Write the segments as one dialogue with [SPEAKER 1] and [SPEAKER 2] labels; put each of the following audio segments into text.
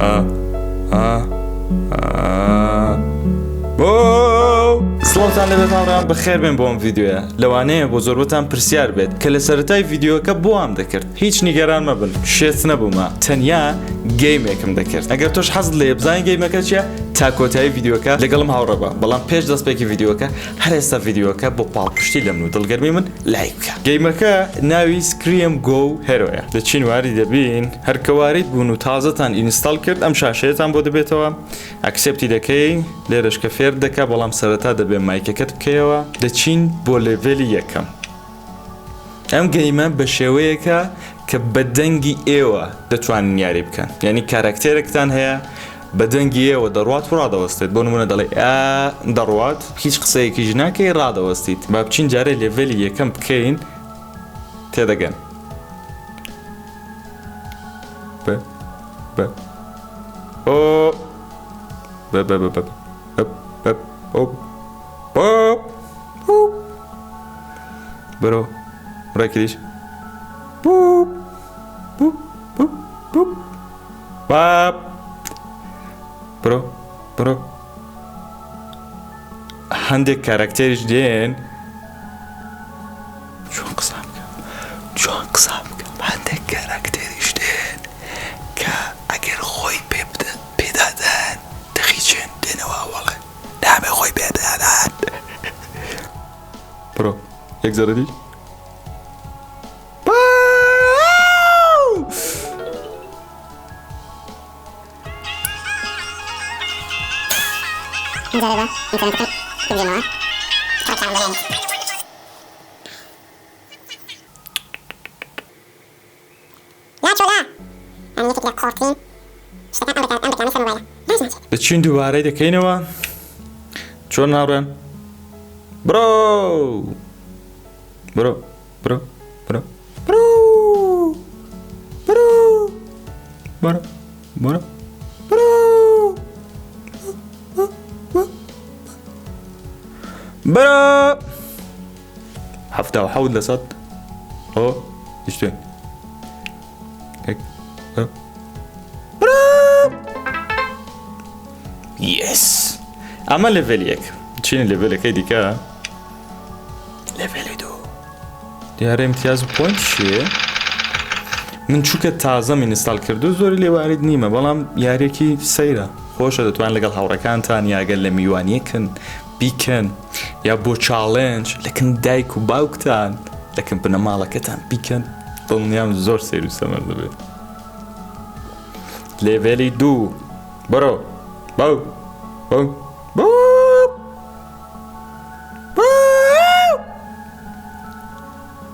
[SPEAKER 1] ئا ئا ئا بۆ سڵاوتان لێبێت هاوڕێیان بەخێربێن بۆ ئەم ڤیدیۆیە لەوانەیە بۆ زۆربەتان پرسیار بێت کە لە سەرەتای ڤیدیۆکە بۆ وام دەکرد هیچ نیگەران مەبن شێت نەبوومە تەنیا game ێکم دەکرد ئەگەر تۆش حەزت لێیە بزانی game ەکە چییە تا کۆتایی ڤیدیۆکە لەگەڵم هاوڕێ بە بەڵام پێش دەستپێکی ڤیدیۆکە هەر ئێستا ڤیدیۆکە بۆ پاڵپشتی لە من و دڵگەرمی من لایک بکە. game ەکە ناوی Scream Go Hero یە. دەچین واری دەبین هەر کە واریت بوون و تازەتان install کرد ئەم شاشەیەتان بۆ دەبێتەوە accept ی دەکەی لێرەش کە فێرت دەکا بەڵام سەرەتا دەبێ mic ەکەت بکەیەوە دەچین بۆ level ی یەکەم. ئەم game ە بە شێوەیەکە کە بە دەنگی ئێوە دەتوانن یاری بکەن یعنی کاراکتێرێکتان هەیە بە دەنگی ئێوە دەڕوات و ڕادەوەستێت بۆ نمونە دەڵێ ئا دەڕوات هیچ قسەیەکیش ناکەی ڕادەوەستیت با بچین جارێ level ی یەکەم بکەین تێدەگەن ب ب ئۆ ب ب ب ب ب ب ئۆ ب برۆ ڕێکریش بوپ بوپ بوپ بوپ باب برۆ برۆ هەندێک کارکتێریش دێن چۆن قسە بکەم چۆن قسە بکەم هەندێک کاراکتێریش دێن کە ئەگەر خۆی پێ بدەن پێدادەن دەخیچێن دێنەوە ئەوەڵێ نامێ خۆی پێدادات بڕۆ یەک زەرەدی دەچین دووبارەی دەکەینەوە چۆن ناڕێن برۆ برۆ برۆ برۆ برۆ برۆ برۆ برۆ برۆ برۆ 77 لە سەد ئۆ هیچ yes ئەمە level یەک چین level ەکەی دیکە level ی دوو دیارە امتیاز و point چییە من چووکە تازەم install کردو زۆری لێوارید نیمە بەڵام یاریەکی سەیرە خۆشە دەتوان لەگەڵ هاوڕەکانتان یاگەر لە میوانیەکن بیکەن یا بۆ challenge لەکن دایک و باوکتان لەکن بنەماڵەکەتان بیکەن دڵنیام زۆر سەیر و سەمەر دەبێت level ی دوو بڕۆ بەو بەو بەو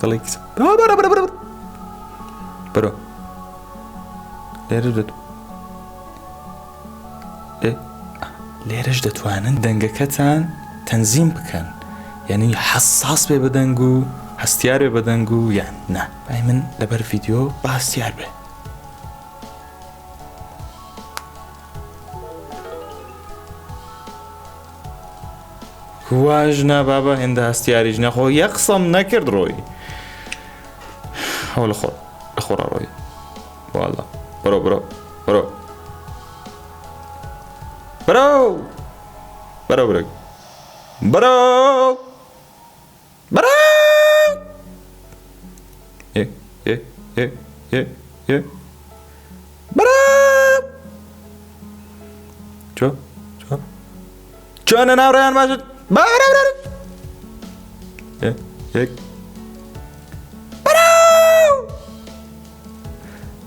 [SPEAKER 1] دڵی کچ بەرە بەرە بەرە بەرە لێرە دەت لێرەش دەتوانن دەنگەکەتان تەنزیم بکەن یعنی حەساس بێ بە دەنگ و هەستیار بێ بە دەنگ و یان نا ئەی من لەبەر ڤیدیۆ با هەستیار بێ. واش نا بابا هێندە هەستیاریش نەخۆ یە قسەم نەکرد ڕۆی ئەو لە خۆ لە خۆڕا ڕۆی واڵا بڕۆ بڕۆ بڕۆ بڕۆ بڕۆ بڕۆ بڕۆ بڕۆ ئێ ئێ ئێ ئێ ئێ بڕۆ چۆ چۆ چۆنە ناوڕێیان باشت بارە بارە یەک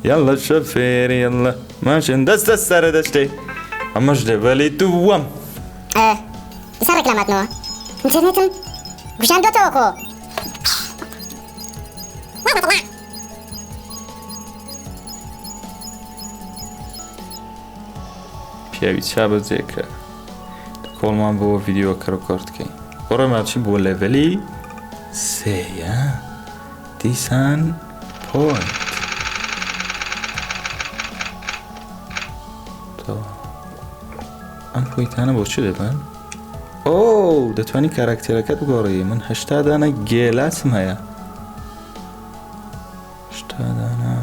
[SPEAKER 1] یاڵە شەفێر یاڵە ماشن دەست دەست سەرە دەشتێ ئەمەش level ی دووەم
[SPEAKER 2] دیسان ڕێکلاماتنەوە ئینتەرنێتم گوشاندۆتەوە خۆ
[SPEAKER 1] پیاوی چا بەجێکە کۆڵمان بۆ ڤیدیۆکە record کەین بڕۆ ماچی بۆ level ی سێیە دیسان point ئەم point انە بۆ چ دەبن؟ ئۆ دەتوانی کاراکتێرەکەت بگۆڕی من هەشتا دانە گێلاسم هەیە هەشتا دانە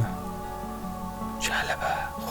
[SPEAKER 1] جالبە.